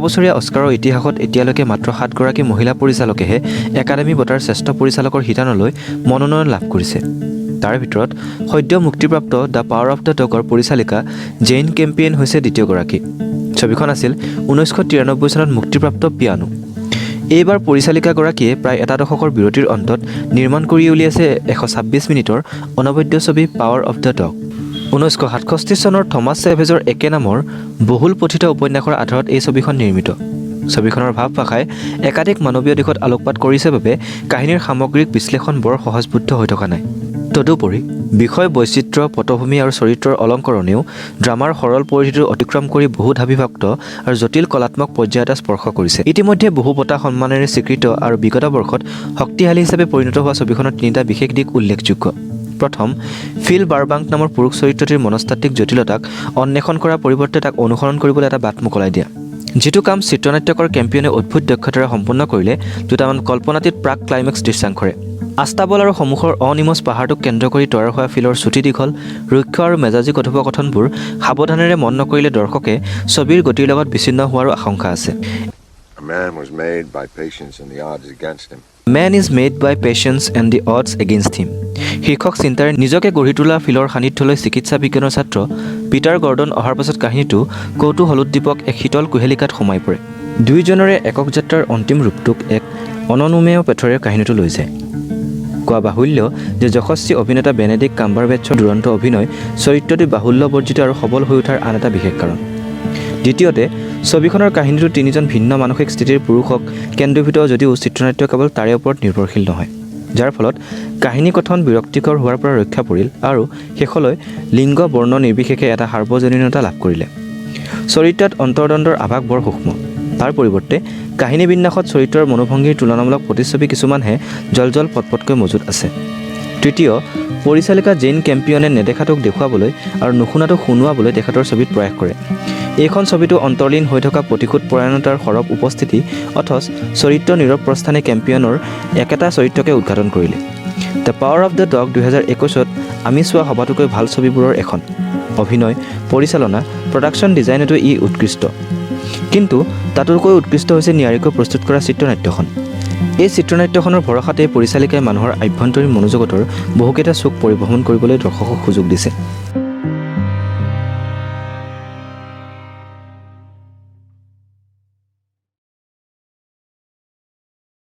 100 বছৰীয়া অস্কাৰৰ ইতিহাসত এতিয়ালৈকে মাত্ৰ সাতগৰাকী মহিলা পৰিচালকেহে একাডেমী বঁটাৰ শ্ৰেষ্ঠ পৰিচালকৰ শিতানলৈ মনোনয়ন লাভ কৰিছে। তাৰ ভিতৰত সদ্য মুক্তিপ্ৰাপ্ত the power of the ডগৰ পৰিচালিকা জেইন কেম্পিয়ন হৈছে দ্বিতীয়গৰাকী। ছবিখন আছিল 1993 চনত মুক্তিপ্ৰাপ্ত পিয়ানো। এইবাৰ পৰিচালিকাগৰাকীয়ে প্ৰায় এটা দশকৰ বিৰতিৰ অন্তত নিৰ্মাণ কৰি উলিয়াইছে 126 মিনিটৰ অনবদ্য ছবি পাৱাৰ অফ the dog. 1967 চনৰ থমাছ ছেভেজৰ একে নামৰ বহুল পঠিত উপন্যাসৰ আধাৰত এই ছবিখন নিৰ্মিত। ছবিখনৰ ভাৱ ভাষাই একাধিক মানৱীয় দিশত আলোকপাত কৰিছে বাবে কাহিনীৰ সামগ্ৰিক বিশ্লেষণ বৰ সহজবোধ্য হৈ থকা নাই। তদুপৰি বিষয় বৈচিত্ৰ্য, পটভূমি আৰু চৰিত্ৰৰ অলংকৰণেও ড্ৰামাৰ সৰল পৰিধিটো অতিক্ৰম কৰি বহুধাবিভক্ত আৰু জটিল কলাত্মক পৰ্যায় এটা স্পৰ্শ কৰিছে। ইতিমধ্যে বহু বঁটা সন্মানেৰে স্বীকৃত আৰু বিগত বৰ্ষত শক্তিশালী হিচাপে পৰিণত হোৱা ছবিখনৰ তিনিটা বিশেষ দিশ উল্লেখযোগ্য। প্ৰথম, ফিল বাৰবাংক নামৰ পুৰুষ চৰিত্ৰটিৰ মনস্তাত্ত্বিক জটিলতাক অন্বেষণ কৰাৰ পৰিৱৰ্তে তাক অনুসৰণ কৰিবলৈ এটা বাট মোকলাই দিয়া, যিটো কাম চিত্ৰনাট্যকাৰ কেম্পিয়নে অদ্ভুত দক্ষতাৰে সম্পন্ন কৰিলে দুটামান কল্পনাতীত প্ৰাক ক্লাইমেক্স দৃশ্যাংশৰে। আস্তাবল আৰু সন্মুখৰ অনিমজ পাহাৰটোক কেন্দ্ৰ কৰি তৈয়াৰ হোৱা ফিলৰ চুটি দীঘল, ৰুক্ষ আৰু মেজাজী কথোপকথনবোৰ সাৱধানেৰে মন নকৰিলে দৰ্শকে ছবিৰ গতিৰ লগত বিচ্ছিন্ন হোৱাৰো আশংকা আছে। A man was made by patience and the odds against him. "Man is made by patience and the odds against him" শীৰ্ষক চিন্তাৰে নিজকে গঢ়ি তোলা ফিলৰ সান্নিধ্যলৈ চিকিৎসা বিজ্ঞানৰ ছাত্ৰ পিটাৰ গৰ্ডন অহাৰ পাছত কাহিনীটো কৌতূহলোদ্দীপক এক শীতল কুহেলিকাত সোমাই পৰে। দুয়োজনৰে একক যাত্ৰাৰ অন্তিম ৰূপটোক এক অননুমেয় পথেৰে কাহিনীটো লৈ যায়। কোৱা বাহুল্য যে যশস্বী অভিনেতা বেনেডিক্ট কাম্বাৰবেটছৰ দুৰন্ত অভিনয় চৰিত্ৰটি বাহুল্যবৰ্জিত আৰু সবল হৈ উঠাৰ আন এটা বিশেষ কাৰণ। দ্বিতীয়তে, ছবিখনৰ কাহিনীটো তিনিজন ভিন্ন মানসিক স্থিতিৰ পুৰুষক কেন্দ্ৰীভূত যদিও চিত্ৰনাট্য কেৱল তাৰে ওপৰত নিৰ্ভৰশীল নহয়, যাৰ ফলত কাহিনী কথন বিৰক্তিকৰ হোৱাৰ পৰা ৰক্ষা পৰিল আৰু শেষলৈ লিংগ বৰ্ণ নিৰ্বিশেষে এটা সাৰ্বজনীনতা লাভ কৰিলে। চৰিত্ৰত অন্তৰ্দ্বন্দ্বৰ আভাস বৰ সূক্ষ্ম। তাৰ পৰিৱৰ্তে কাহিনী বিন্যাসত চৰিত্ৰৰ মনোভংগীৰ তুলনামূলক প্ৰতিচ্ছবি কিছুমানহে জলজল পটপটকৈ মজুত আছে। তৃতীয়, পৰিচালিকা জেইন কেম্পিয়নে নেদেখাটোক দেখুৱাবলৈ আৰু নুশুনাটোক শুনোৱাবলৈ তেখেতৰ ছবিত প্ৰয়াস কৰে। এইখন ছবিতো অন্তৰ্লীন হৈ থকা প্ৰতিশোধ পৰায়ণতাৰ সৰব উপস্থিতি অথচ চৰিত্ৰ নীৰৱ প্ৰস্থানে কেম্পিয়নৰ একেটা চৰিত্ৰকে উদ্ঘাটন কৰিলে। The power of the dog 2021ত আমি চোৱা সবাতোকৈ ভাল ছবিবোৰৰ এখন। অভিনয়, পৰিচালনা, প্ৰডাকশ্যন ডিজাইনতো ই উৎকৃষ্ট। কিন্তু তাতোকৈ উৎকৃষ্ট হৈছে নিয়াৰিকৈ প্ৰস্তুত কৰা চিত্ৰনাট্যখন। এই চিত্ৰনাট্যখনৰ ভৰসাতেই পৰিচালিকাই মানুহৰ আভ্যন্তৰীণ মনোজগতৰ বহুকেইটা চুক পৰিভ্ৰমণ কৰিবলৈ দৰ্শকক সুযোগ দিছে।